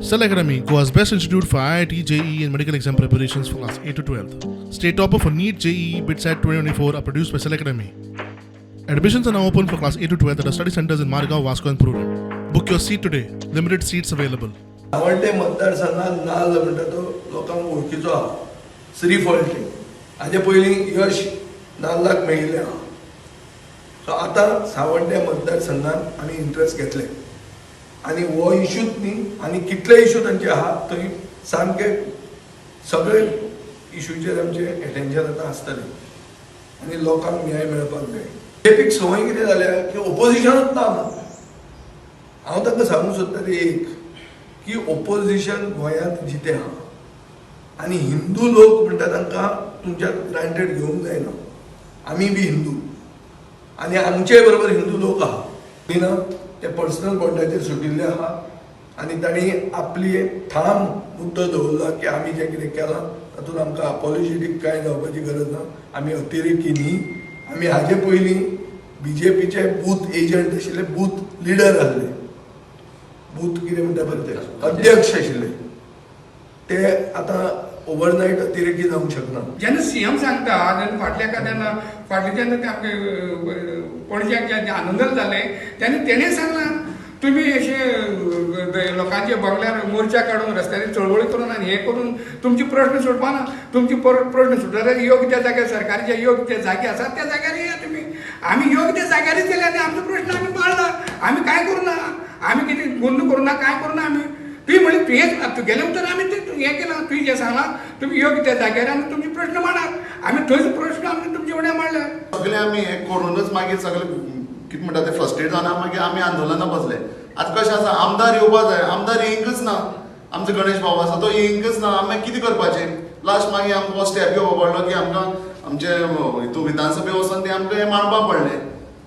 Cell Academy, Goa's best institute for IIT, JEE, and medical exam preparations for class 8 to 12. State topper for NEET, JEE, BITSAT 2024 are produced by Cell Academy. Admissions are now open for class 8 to 12 at our study centers in Margao, Vasco, and Prudent. Book your seat today. Limited seats available. Sanvordem मतदारसंघात नाल्ल म्हणटा तो लोकांक वळखीचो आहा, श्रीफळ. हाजे पयलीं यश नाल्लाक मेळिल्लें आहा. सो आतां सांवड्डे मतदारसंघात आमी इंट्रस्ट घेतले आनी हो इशूच न्ही, आनी कितले इशू तांचे आहा, थंय सामके सगळे इशूचेर आमचें एटेन्शन आतां आसतलें आनी लोकांक न्याय मेळपाक जाय. बीजेपीक संवय कितें जाल्या की ओपोजिशनूच ना म्हणून. हांव तांकां सांगूंक सोदता तें एक की ओपोजिशन गोंयांत जितें आहा आनी हिंदू लोक म्हणटा तांकां तुमच्या ग्रांटेड घेवंक जायना. आमी बी हिंदू आनी आमचे बरोबर हिंदू लोक आहा ना, ते पर्सनल बॉन्डाचेर सुटिल्ले आहा आनी तांणी आपली ठाम मुद्दो दवरला की आमी जें कितें केलां तातूंत आमकां अपॉलिजेटीक कांय जावपाची गरज ना. आमी अतिरेकी न्ही. आमी हाजे पयलीं बीजेपीचे बूथ एजंट आशिल्ले, बूथ लिडर आसले, बूथ कितें म्हणटा पळय ते अध्यक्ष आशिल्ले. ते आतां ओवरनायट अतिरेकी जावंक शकना. जेन्ना सीएम सांगता तेन्ना फाटल्या एका फाटल्या जेन्ना ते आमगे पणज्याक जेन्ना आंदोलन जालें तेन्ना तेणें सांगलां, तुमी अशें लोकांच्या बंगल्यार मोर्चा काडून, रस्त्यार चळवळी करून आनी हें करून तुमचे प्रश्न सुटपाना. तुमचे प्रश्न सुटले जाल्यार योग्य त्या जाग्यार, सरकाराचे योग्य ते जागे आसात त्या जाग्यार येया तुमी. आमी योग्य त्या जाग्यारच गेले आनी आमचो प्रश्न आमी मांडला. आमी कांय करूं ना, आमी कितें गुंड करूं ना, कांय करूं ना आमी. तुवें म्हणलें, तुवें तुगेलें उतर आमी तें हें केलां. तुवें जें सांगलां, तुमी योग्य त्या जाग्यार आनी तुमचे प्रश्न मांडात. आमी थंयच प्रश्न आमी तुमचे फुडें मांडले. सगळे आमी हें करूनच मागीर सगळे कितें म्हणटा ते फ्रस्ट्रेट जावन मागीर आमी आंदोलनां बसले. आतां कशें आसा, आमदार येवपा जाय, आमदार येयंकच ना. आमचो गणेश बाबू आसा तो येयंकच ना. आमी कितें करपाचें? लास्ट मागीर आमकां हो स्टेप घेवपा पडलो की आमकां आमचे हितून विधानसभे वचोन तें आमकां हें मांडपाक पडलें.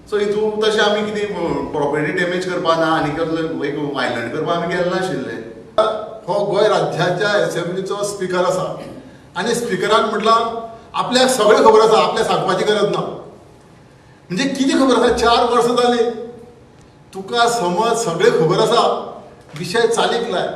सो हितून तशें आमी कितें प्रॉपर्टी डॅमेज करपा ना आनी कसलो एक वायलंट करपा आमी गेले नाशिल्ले. हो गोंय राज्याच्या एसेंब्लीचो स्पिकर आसा आनी स्पिकरान म्हटलां आपल्याक सगळें खबर आसा, आपल्याक सांगपाची गरज ना. म्हणजे कितें खबर आसा? 4 वर्सां जालीं तुका, समज सगळें खबर आसा, विशय चालीक लाय.